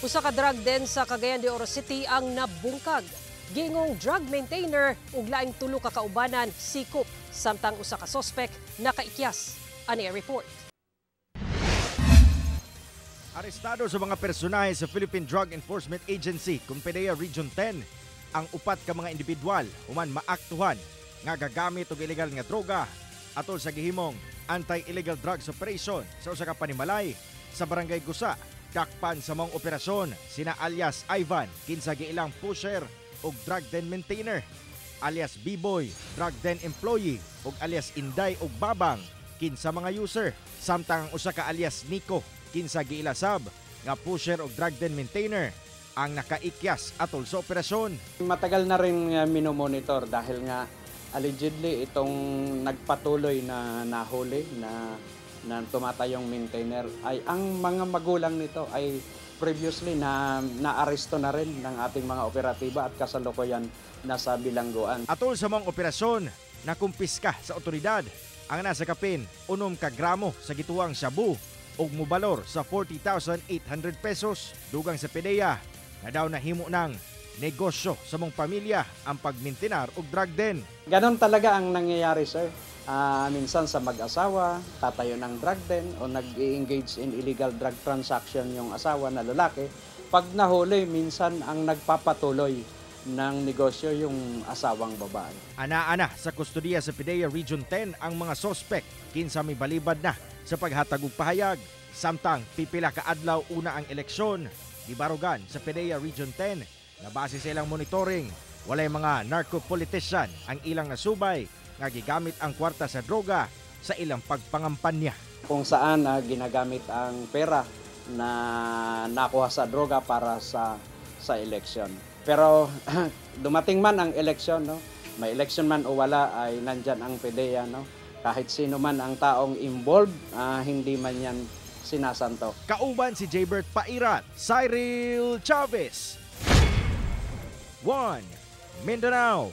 Usa ka drug den sa Cagayan de Oro City ang nabungkag. Gingong drug maintainer ug laing tulo ka kaubanan sikop samtang usa ka sospek nakaikyas. Ani report. Arestado sa mga personahe sa Philippine Drug Enforcement Agency, kon PDEA Region 10, ang upat ka mga individual human maaktuhan nga gagamit og ilegal nga droga atol sa gihimong anti-illegal drugs operation sa usa ka panimalay sa Barangay Gusa. Dakpan sa maong operasyon sina alias Ivan, kinsa giilang pusher ug drug den maintainer, alias B-Boy, drug den employee, ug alias Inday ug Babang, kinsa mga user. Samtang ang usa ka alias Nico, kinsa giila sab nga pusher ug drug den maintainer, ang nakaikyas atol sa operasyon. Matagal na rin minomonitor dahil nga allegedly itong nagpatuloy na nahuli na na tumatayong maintainer ay ang mga magulang nito ay previously na naaresto na rin ng ating mga operatiba at kasalukuyan nasa bilangguan. Atol sa maong operasyon, nakumpiska sa otoridad ang nasa kapin 6 ka gramo sa gituwang shabu ug mubalor sa 40,800 pesos. Dugang sa PDEA nga daw nahimo ng negosyo sa maong pamilya ang pagmintinar og drug den. Ganon talaga ang nangyayari, sir. Minsan sa mag-asawa, tatayo ng drug den o nag-engage in illegal drug transaction yung asawa na lalaki. Pag nahuli, minsan ang nagpapatuloy ng negosyo yung asawang babae. Ana-ana sa kustodiya sa PDEA Region 10 ang mga sospek, kinsa may balibad na sa paghatag og pahayag. Samtang pipila ka adlaw una ang eleksyon, gibarugan sa PDEA Region 10 na base sa ilang monitoring, walay mga narco-politician ang ilang nasubay nga gigamit ang kwarta sa droga sa ilang pagpangampanya. Kung saan ginagamit ang pera na nakuha sa droga para sa election. Pero dumating man ang election, no? May election man o wala ay nandyan ang PDEA, no? Kahit sino man ang taong involved, hindi man yan sinasanto. Kauban si Jaybert Pairat, Cyril Chavez. 1 Mindanao.